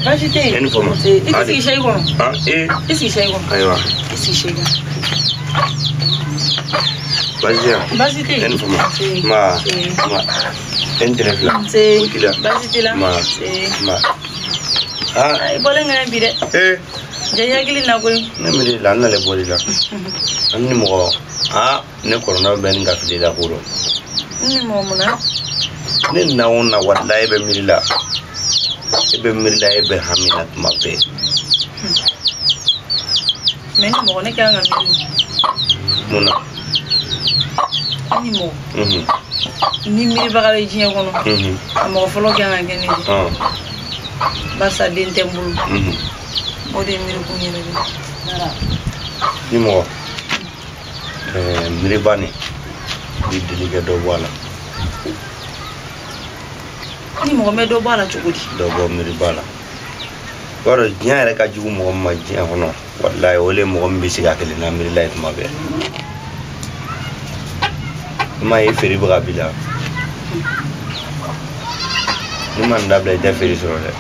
Baasi tɛ yen. E ni fama. I tɛ sigi sɛ kɔnɔ. Ee. I sigi sɛ kɔnɔ. Ayiwa. I sigi sɛ kɔnɔ. Baasi tɛ yan. Baasi tɛ yen. E ni fama. Nba. Nba. E ni tɛrɛ fila. Nse. O t'i la. Baasi t'i la. Nba. Nse. Nba. Aa. I bɔlen ka yan bi dɛ. Ee. Ja i hakili na koyi. Ne miiri la n nalen bɔli la. An ni mɔgɔ. Aa ne kɔrɔna bɛ nin ka fili la ko dɔn. N ni mɔgɔ mun na? Ne na o na walayi e bɛ miiri la. E bɛ miiri la e bɛ hami na tuma bɛɛ. Mais ni mɔgɔ ne kan ka miiri. Mun na? Ni mɔgɔ. Ni miiribaga bɛ diɲɛ kɔnɔ. A mɔgɔ fɔlɔ kan ka kɛ ne de. Barisa den tɛ n bolo. O de ye miirikun yɛrɛ de ye. Ni mɔgɔ. Miiriba nin i deli kɛ dɔ bɔ a la. Ni mɔgɔ bɛ dɔ bɔ a la cogo di? Dɔ bɔ miiriba la. I b'a dɔn diɲɛ yɛrɛ ka jugu mɔgɔ min ma diɲɛ kɔnɔ walayi o de ye mɔgɔ min bɛ sigi a kelen na miirila ye tuma bɛɛ. I m'a ye feere bɛ ka b'i la. N'i ma nin dabila i tɛ feere sɔrɔ dɛ.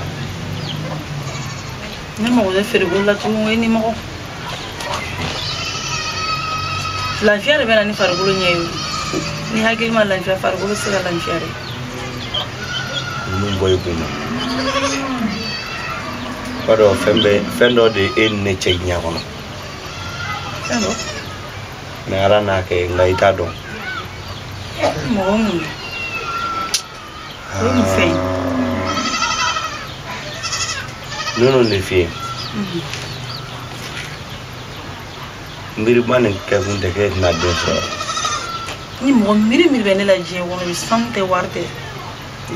Ne mago tɛ feereko la tugun e ni mɔgɔ. Lafiya de bɛ na ni farikolo ɲɛ ye o. Ni hakili ma lafiya farikolo tɛ se ka lafiya dɛ. Ninnu bɔ i kun na. I b'a dɔn fɛn bɛɛ fɛn dɔ de e ni ne cɛ diɲɛ kɔnɔ. Fɛn dɔ? Mɛ ala n'a kɛ nka i t'a dɔn. Mɔgɔ mun don? O ye mun fɛn ye? Ninnu de f'i ye. Miiriba nin kɛkun tɛ k'e tɛna den sɔrɔ. Ni mɔgɔ miiri miiri bɛ ne la diɲɛ kɔnɔ bi sanu tɛ wari tɛ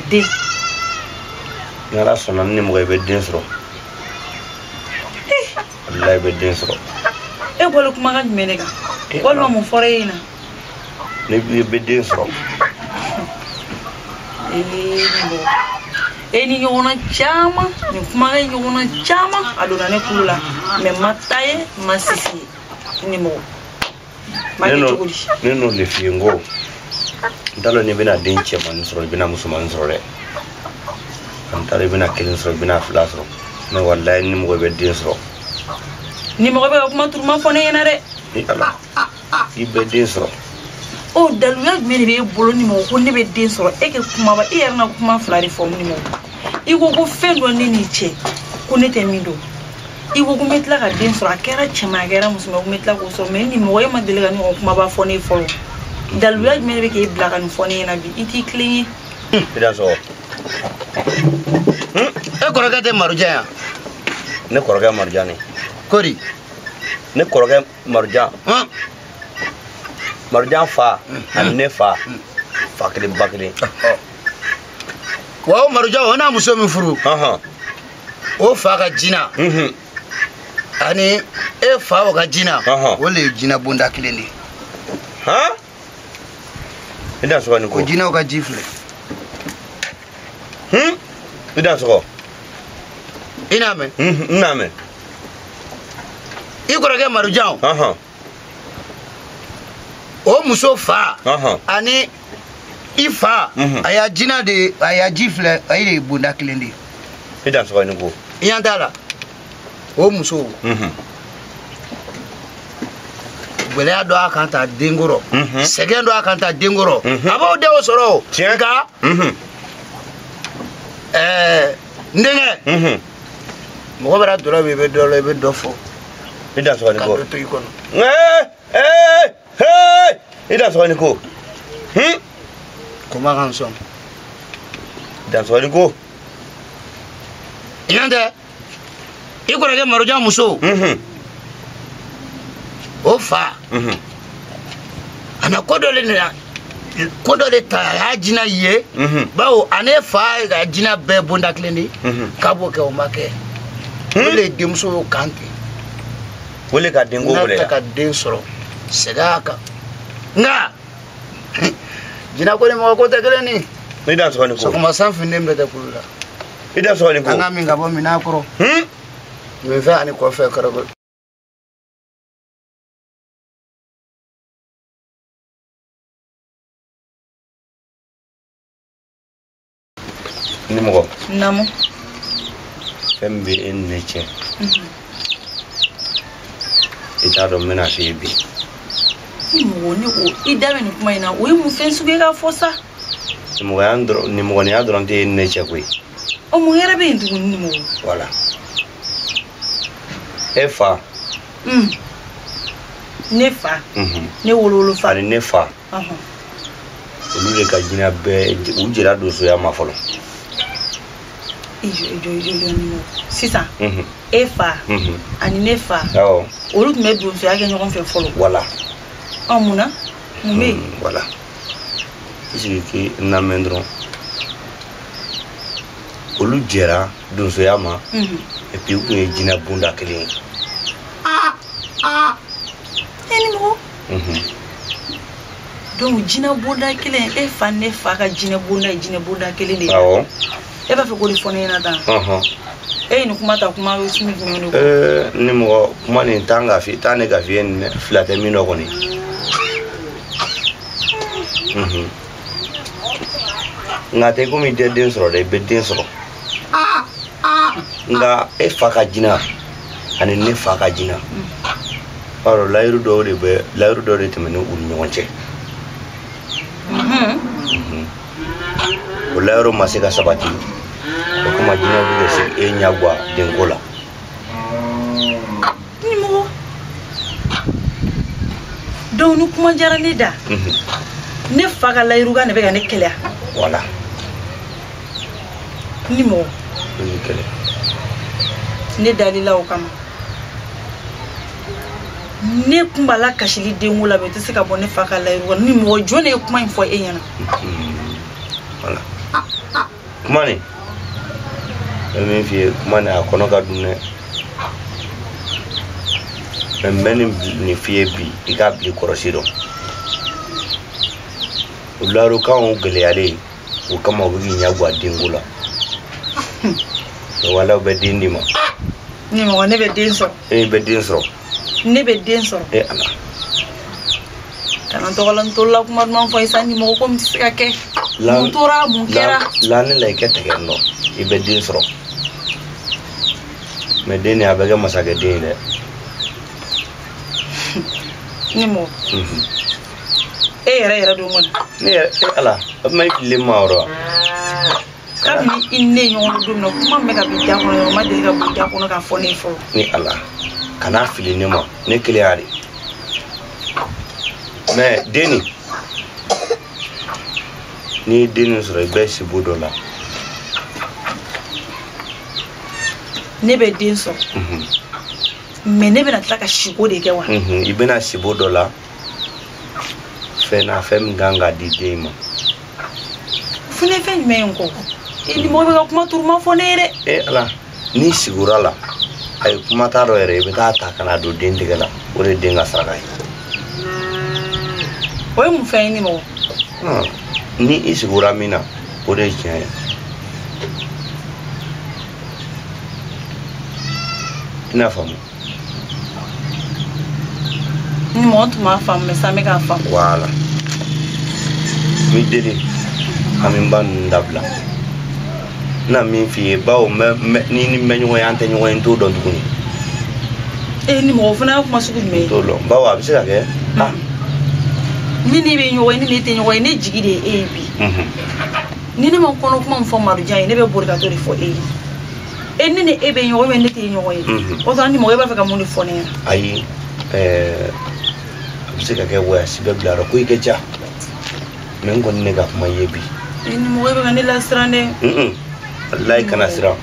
den. Ni ala sɔnna ni mɔgɔ i bɛ den sɔrɔ. Walayi i bɛ den sɔrɔ. E bɔlen kumakan jumɛn de kan? Walima mun fɔra e ɲɛna? Ne bɛ den sɔrɔ. E ni ɲɔgɔnna caman nin kumakan in ɲɔgɔnna caman a donna ne kulo la mɛ n ma taa ye n ma sisi ye ni mɔgɔ. Ma kɛ cogo di? Ne n'o de f'i ye n ko n t'a dɔn n'i bɛna den cɛmannin sɔrɔ i bɛna musomannin sɔrɔ dɛ. N t'a dɔn i bɛna kelen sɔrɔ i bɛna fila sɔrɔ mɛ walayi ni mɔgɔ bɛ den sɔrɔ. Ni mɔgɔ bɛ ka kuma turuma fɔ ne ɲɛna dɛ. Ni ala i bɛ den sɔrɔ. O daluya jumɛn de b'e bolo ni mɔgɔ ko ne bɛ den sɔrɔ e kɛ kumaba e yɛrɛ na kuma fila de fɔ ni mɔgɔ. I ko ko fɛn dɔ ne n'i cɛ ko ne tɛ min dɔn. I ko ko n bɛ tila ka den sɔrɔ a kɛra cɛman a kɛra musoman ko n bɛ tila k'o sɔrɔ mɛ ni mɔgɔ e ma deli ka ɲɔgɔn kumaba fɔ ne ye fɔlɔ. Daluya jumɛn de bɛ k'e bila ka nin fɔ ne ɲɛna bi i t'i tilen ye. I da sɔgɔ. E kɔrɔkɛ tɛ Marujan yan? Ne kɔrɔkɛ Marujan ne. Kori? Ne kɔrɔkɛ Marujan. Marujan fa ani ne fa fa kelen ba kelen. Wa o Marujan o n'a muso min furu. O fa ka jinɛ. Ani e fa o ka jinɛ. O le ye jinɛ bonda kelen de ye. Han? I da sɔgɔ nin ko. O jinɛw ka ji filɛ. I da sɔgɔ. I n'a mɛn? N n'a mɛn. I kɔrɔkɛ Marujan. O muso fa ani i fa a y'a jinɛ de a y'a ji filɛ a ye de bonda kelen de ye. I da sɔgɔ nin ko. I ɲɛ t'a la o muso. Gɛlɛya dɔ a kan ta den kɔrɔ. Sɛgɛn dɔ a kan ta den kɔrɔ. A b'o denw sɔrɔ o. Tiɲɛ. Nka. N denkɛ. Mɔgɔ bɛra dɔrɔn i bɛ dɔ la i bɛ dɔ fɔ. I da sɔgɔ ni ko. Ka dɔ to i kɔnɔ. I da sɔgɔ ni ko. Kuma kan sɔn. I da sɔgɔ ni ko. I ɲɛ tɛ i kɔrɔkɛ Marojan muso. O fa. A na ko dɔ de nana ko dɔ de ta a y'a jinɛ ye. Bawo a ne fa ka jinɛ bɛɛ bonda kelen de. K'a b'o kɛ o ma kɛ. O de ye denmuso y'o kan ten. O de ka denko N'a gɛlɛya. tɛ ka den sɔrɔ sɛgɛn a kan. Nka jinɛ ko ni mɔgɔ ko tɛ kelen ni. I da sɔgɔ ni ko. Sɔgɔma san finnen bɛɛ tɛ kulu la. I da sɔgɔ ni ko. An ka min ka bɔ minɛn kɔrɔ. Minfɛn ani kɔfɛ kɔrɔ. Ni mɔgɔ. Naamu. Fɛn min bɛ e ni ne cɛ. I t'a dɔn n bɛna f'i ye bi. Ni mɔgɔ ne ko i da bɛ nin kuma in na o ye mun fɛn sugu ye k'a fɔ sa. Nimɔgɔniya dɔrɔn tɛ e ni ne cɛ koyi. O mun yɛrɛ bɛ yen tuguni ni mɔgɔ. Wala. E fa. Ne fa. Ne wolowolo fa. Ani ne fa. Olu de ka jinɛ bɛɛ u jɛra donsoya ma fɔlɔ. I jɔ ni mɔgɔ sisan. E fa. Ani ne fa. Awɔ. Olu tun bɛ donsoya kɛ ɲɔgɔn fɛ fɔlɔ. Wala. Ɔ mun na? Mun bɛ yen? Wala. I sigi k'i lamɛn dɔrɔn. Olu jɛra donsoya ma. Et puis u tun ye jinɛ bonda kelen ye. E ni mɔgɔ. Donc jinɛ bonda kelen e fa ne fa ka jinɛ bonda ye jinɛ bonda kelen de ye. Awɔ. E b'a fɛ k'o de fɔ ne ɲɛna tan. E ye nin kuma ta kuma sugu jumɛn de ko? Ni mɔgɔ kuma nin t'an ka f'i t'an ne ka f'i ye nin dɛ fila tɛ min dɔ kɔni. Nka tɛ komi i tɛ den sɔrɔ dɛ i bɛ den sɔrɔ. Nka e fa ka jinɛ ani ne fa ka jinɛ. B'a dɔn layiru dɔw de bɛ layiru dɔw de tɛmɛnen u ni ɲɔgɔn cɛ. O layiru ma se ka sabati. O kama jinɛ bɛ se e ɲɛ guwa denko la. Ni mɔgɔ. Donc ni kuma diyara ne da. Ne fa ka layiru kan de bɛ ka ne kɛlɛ. Wala. Ni mɔgɔ. O y'i kɛlɛ. Ne dalila o kama. Ne kun b'a la kasili denko la mɛ o tɛ se ka bɔ ne fa ka layiru kan. Ni mɔgɔ jɔn de ye kuma in fɔ e ɲɛna. Wala. Kuma nin. N bɛ min f'i ye kuma nin a kɔnɔ ka dun dɛ. Mɛ n bɛ nin f'i ye bi i k'a bila i kɔrɔsi dɔn. O layirukanw gɛlɛyalen o kama u bɛ k'i ɲɛ guwa denko la. Wala u bɛ den d'i ma. Ni mɔgɔ ne bɛ den sɔrɔ. E bɛ den sɔrɔ. Ne bɛ den sɔrɔ. E Ala. Kana tɔgɔla n tolola kuma duman fɔ ye sa ni mɔgɔ ko min tɛ se ka kɛ. Mun tora mun kɛra. La ne la i kɛ tɛgɛ nɔ i bɛ den sɔrɔ. Mɛ den nin a bɛ kɛ masakɛ den ye dɛ. Ni mɔgɔ. E yɛrɛ don kɔni. Ne yɛrɛ e Ala o tuma i fililen ma yɔrɔ wa. Kabini i ni ne ye ɲɔgɔn don min na kuma min bɛ ka bin da kɔnɔ o ma deli ka bin da kɔnɔ k'a fɔ ne ye fɔlɔ. Ni Ala kana fili ne ma ne kelen y'a de. Mɛ den nin n'i ye den nin sɔrɔ i bɛ sibo dɔ la. Ne bɛ den sɔrɔ. Mɛ ne bɛna tila ka siko de kɛ wa. I bɛna sibo dɔ la fɛn na fɛn min kan ka di den ma. Fɛnɛ fɛn jumɛn ye n kɔ? E ni mɔgɔ bɛ ka kuma turuma fɔ ne ye dɛ. E Ala n'i sigura la ayi kuma t'a dɔ yɛrɛ i bɛ taa ta ka na don den tɛgɛ la o de ye den ka saraka ye. O ye mun fɛn ye ni mɔgɔ? Ni i sigura min na o de ye tiɲɛ ye. I n'a faamu. Ni mɔgɔ tun b'a faamu mɛ sisan n bɛ k'a faamu. Wala. N b'i deli an bɛ n ba ninnu dabila. N na min f'i ye bawo ni ni bɛ ɲɔgɔn ye an tɛ ɲɔgɔn ye n t'o dɔn tuguni. E ni mɔgɔ fana y'a kuma sugu jumɛn ye? N t'o lɔn bawo a bɛ se ka kɛ. Ni ne bɛ ɲɔgɔn ye, ni ne tɛ ɲɔgɔn ye, ne jigi de ye e ye bi. Ni ne ma kɔnɔ kuma min fɔ Marujan ye, ne bɛ boli ka t'o de fɔ e ye. E ni ne e bɛ ɲɔgɔn ye, ne tɛ ɲɔgɔn ye. O tuma ni mɔgɔ e b'a fɛ ka mun de fɔ ne ɲɛna? Ayi, a bɛ se ka kɛ wɔyasi bɛ bila yɔrɔ ko i ka ca. Mais n kɔni ne ka kuma ye bi. E ni mɔgɔ e bɛ ka ne lasiran dɛ. Walayi kana siran.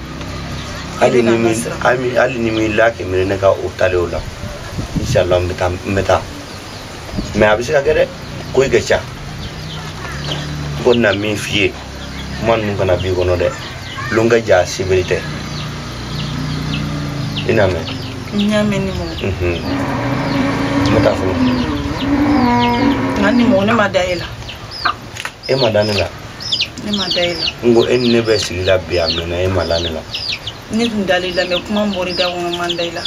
Hali ni min la kɛmɛ ne ka o talen o la. Inshallah n bɛ taa. Mais a bɛ se ka kɛ dɛ. Ko i ka ca. N kɔni na min f'i ye, kuma ninnu kana b'i kɔnɔ dɛ. Lon ka ja sibiri tɛ. I n'a mɛn? N y'a mɛn ni mɔgɔ. N bɛ taa fɔlɔ. Nka ni mɔgɔ ne ma da e la. E ma da ne la? Ne ma da e la. N ko e ni ne bɛ sigi la bi a mɛnna e ma da ne la. Ne tun dalen la mais kuma bɔra i da kɔnɔ n ma da i la.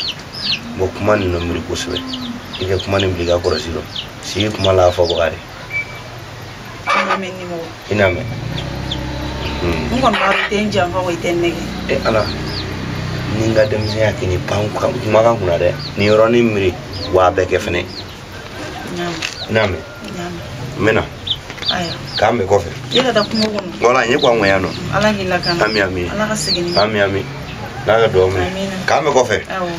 Bon kuma ninnu miiri kosɛbɛ. I ka kuma nin bila i ka kɔlɔsi dɔn. Sigi kuma la a fɔbaga de. N y'a mɛn ni mɔgɔ. I n'a mɛn? N kɔni b'a dɔn i tɛ n janfa wa i tɛ n nɛgɛ. E Ala, ni n ka denmisɛnya kɛ nin pan kumakan kunna dɛ. Nin yɔrɔnin miiri wa a bɛɛ kɛ fɛnɛ. N y'a mɛn. I n'a mɛn? N y'a mɛn. N bɛ na. Ayiwa. K'an bɛn kɔfɛ. E ka taa kungo kɔnɔ. Wala n ye k'an ŋɔya nɔ. Ala k'i lakana. Ami ami. Ala ka segin ni. Ami ami. N'a ka duwawu minɛ. Amina. K'an bɛn kɔfɛ. Awɔ.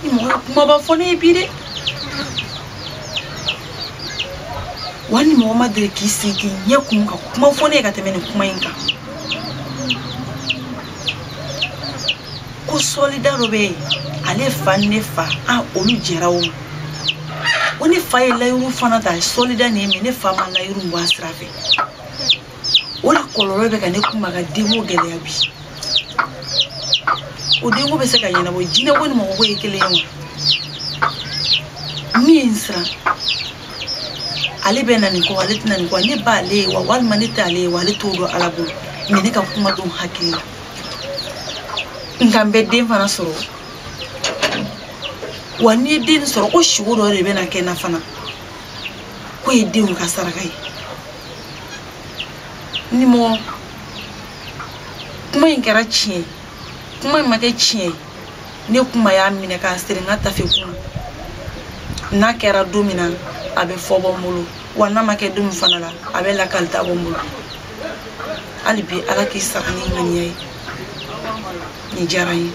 Ni mɔgɔ ye kumaba fɔ ne ye bi dɛ. Wa ni mɔgɔ ma deli k'i sigi k'i ɲɛ kumu ka kuma fɔ ne ye ka tɛmɛ nin kuma in kan. Ko sɔlida dɔ bɛ yen, ale fa ni ne fa, a olu jɛra o ma. O ne fa ye layiru fana ta sɔlida nin ye, mais ne fa ma layiru bɔ a sira fɛ. O de kɔlɔlɔ bɛ ka ne kuma ka denko gɛlɛya bi. O denko bɛ se ka ɲɛnabɔ, jinɛko ni mɔgɔko ye kelen ye wa. Min ye n siran, ale bɛ na nin kɔ, ale tɛna nin kɔ, ne b'ale ye wa walima ne t'ale ye wa, ale t'o dɔn Ala bolo. Mais ne ka kuma don hakili la. Nka n bɛ den fana sɔrɔ. Wa n'i ye den sɔrɔ, ko sugo dɔ de bɛna kɛ n na fana. K'o ye denw ka saraka ye. Ni mɔgɔ, kuma in kɛra tiɲɛ ye. Kuma in ma kɛ tiɲɛ ye. Ne kuma y'a minɛ k'a siri n ka tafe kun na. N'a kɛra don min na, a bɛ fɔ bɔ n bolo. Wa n'a ma kɛ don min fana la, a bɛ lakalita bɔ n bolo. Hali bi Ala k'i sara ni ŋaniya ye. Nin diyara n ye.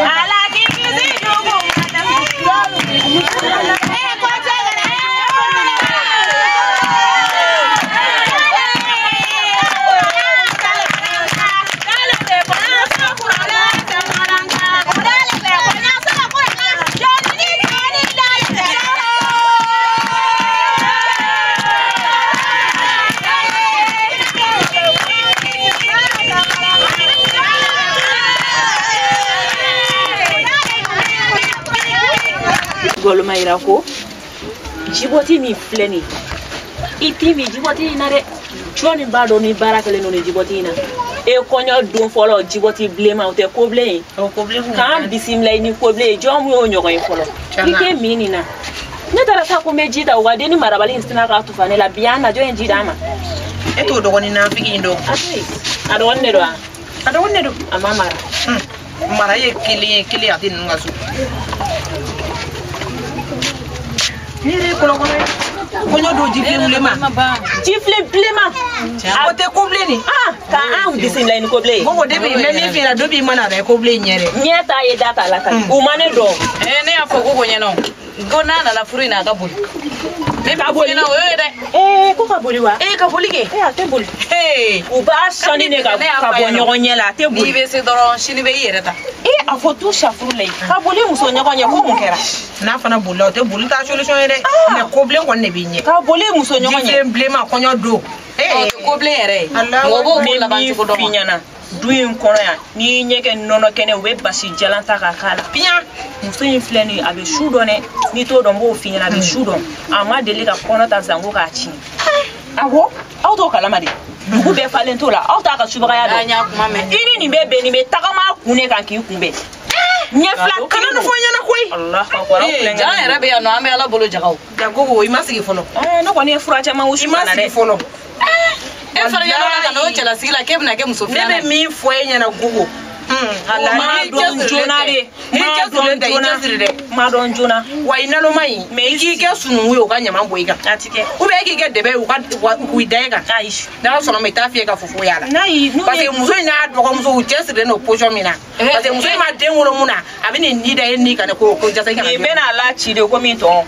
Ala Goloma yira ko jibɔti min filɛ nin ye i t'i min jibɔti in na dɛ jɔnni b'a dɔn ni baara kɛlen don nin jibɔti in na e kɔɲɔ don fɔlɔ jibɔti bilenman o tɛ kobilen ye k'an bisimila i ni kobilen ye jɔn mun y'o ɲɔgɔn ye fɔlɔ i tɛ min nin na ne taara sa ko n bɛ ji ta u ka denni marabali in sina k'a tufa ne la bi an na jɔn ye ji d'a ma e t'o dɔgɔnin nafigi in dɔn a dɔgɔnin de don wa a dɔgɔnin de don a ma mara mara ye kelen ye kelen a tɛ ninnu ka so ne yɛrɛ ye kɔlɔkɔlɔ ye kɔɲɔ don jifilen bilenman jifilen bilenman o tɛ kobilen nin k'an bisimila ni kobilen ye ko de b'i mɛ min f'i ɲɛna dɔ b'i mana dɛ kobilen ɲɛ dɛ ɲɛ t'a ye da t'a la kan u ma ne dɔn ne y'a fɔ ko ko ɲɛna ko n'a nana furu in na a ka boli ne b'a boli na o y'o ye dɛ ko ka boli wa ka boli kɛ a tɛ boli u b'a sɔnni de ka bɔ ɲɔgɔn ɲɛ la a tɛ boli n'i bɛ se dɔrɔn sini bɛ i yɛrɛ ta a fɔ tu safuru la ka boli muso ɲɔgɔn ɲɛ ko mun kɛra n'a fana bolila o tɛ boli t'a solution ye dɛ mais kobilen kɔni de b'i ɲɛ ka boli muso ɲɔgɔn ɲɛ jifilen bilenman kɔɲɔ don o tɛ kobilen yɛrɛ ye mɔgɔ b'o ko laban cogo dɔn f'i ɲɛna du in kɔnɔ yan n'i y'i ɲɛ kɛ nɔnɔ kɛnɛ u bɛ basi jalan ta k'a k'a la piyan muso in filɛ nin ye a bɛ su dɔn dɛ n'i t'o dɔn n b'o f'i ɲɛna a bɛ su dɔn a ma deli ka kɔnɔ ta zanko k'a tiɲɛ awɔ aw t'o kalama de dugu bɛɛ falen t'o la aw t'a ka subagaya dɔn i ni nin bɛ bɛn nin bɛ tagama a kun de kan k'i kunbɛn ɲɛ fila kana nin fɔ n ɲɛna koyi jan yɛrɛ bɛ yan nɔ an bɛ Ala bolo jagaw jago i ma sigi fɔlɔ ne kɔni ye fura caman wusu i ma sigi fɔlɔ e fana ɲɛna ka n'o cɛlasigi la k'e bɛna kɛ muso filanan ne bɛ min fɔ e ɲɛna gogo ma dɔn joona de ma dɔn joona wa i naloma in mais i k'i kɛ sununkun ye u ka ɲama bɔ i kan a ti kɛ ou bien e k'i kɛ dɛbɛ ye u ka k'u da e kan ayi n'ala sɔnna ma i t'a fiyɛ ka fofo y'a la n'ayi parce que muso in n'a dɔgɔmuso u cɛsirilen don position min na parce que muso in ma den wolo mun na a bɛ nin ni da e ni kan ko ko jasa i kana nin bɛna la ci de komi tɔn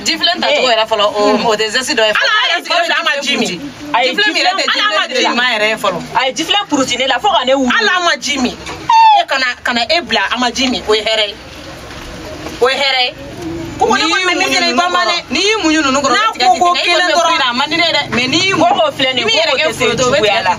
jifilen tacogo yɛrɛ fɔlɔ o tɛ zesi dɔ ye fɔlɔ ala yɛrɛ sigilen filɛ an ma ji min jifilen min yɛrɛ tɛ jifilen ɲuman yɛrɛ ye fɔlɔ a ye jifilen puruti ne la fo ka ne wuli ala an ma ji min e kana e bila an ma ji min o ye hɛrɛ ye o ye hɛrɛ ye ko ne kɔni bɛ min kɛ i banban dɛ n'i y'i muɲu ninnu kɔrɔ n'a ko ko kelen dɔrɔn a man di ne ye dɛ mais n'i y'i muɲu filɛ nin ye gogo tɛ se juguya la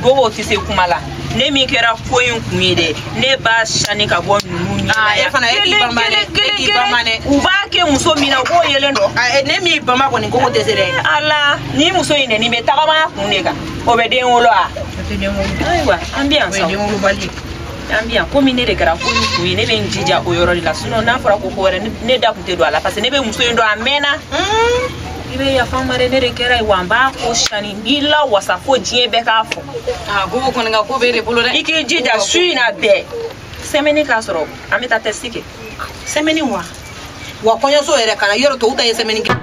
gogo tɛ se kuma la ne min kɛra ko in kun ye dɛ ne b'a sani ka bɔ ninnu ɲɛ la e fana e k'i banban dɛ e k'i banban dɛ u b'a kɛ muso min na u b'o yelen dɔn ne m'i banban kɔni gogo tɛ se dɛ ala ni muso in dɛ nin bɛ tagama a kun de kan o bɛ den wolo wa ayiwa an bɛ yan sa o ye den wolobali ye an bɛ yan komi ne de kɛra ko in kun ye ne bɛ n jija o yɔrɔ de la sinon n'a fɔra ko ko wɛrɛ ne da kun tɛ don a la parce que ne bɛ muso in dɔn a mɛnna i bɛ yafa n ma dɛ ne de kɛra ye wa n b'a ko sani n b'i lawasa fo diɲɛ bɛɛ k'a fɔ gogo kɔni ka ko b'e de bolo dɛ i k'i jija su in na bɛɛ semaine k'a sɔrɔ an bɛ taa test kɛ semaine wa kɔɲɔso yɛrɛ kana yɔrɔ tɔw ta ye semaine kɛ.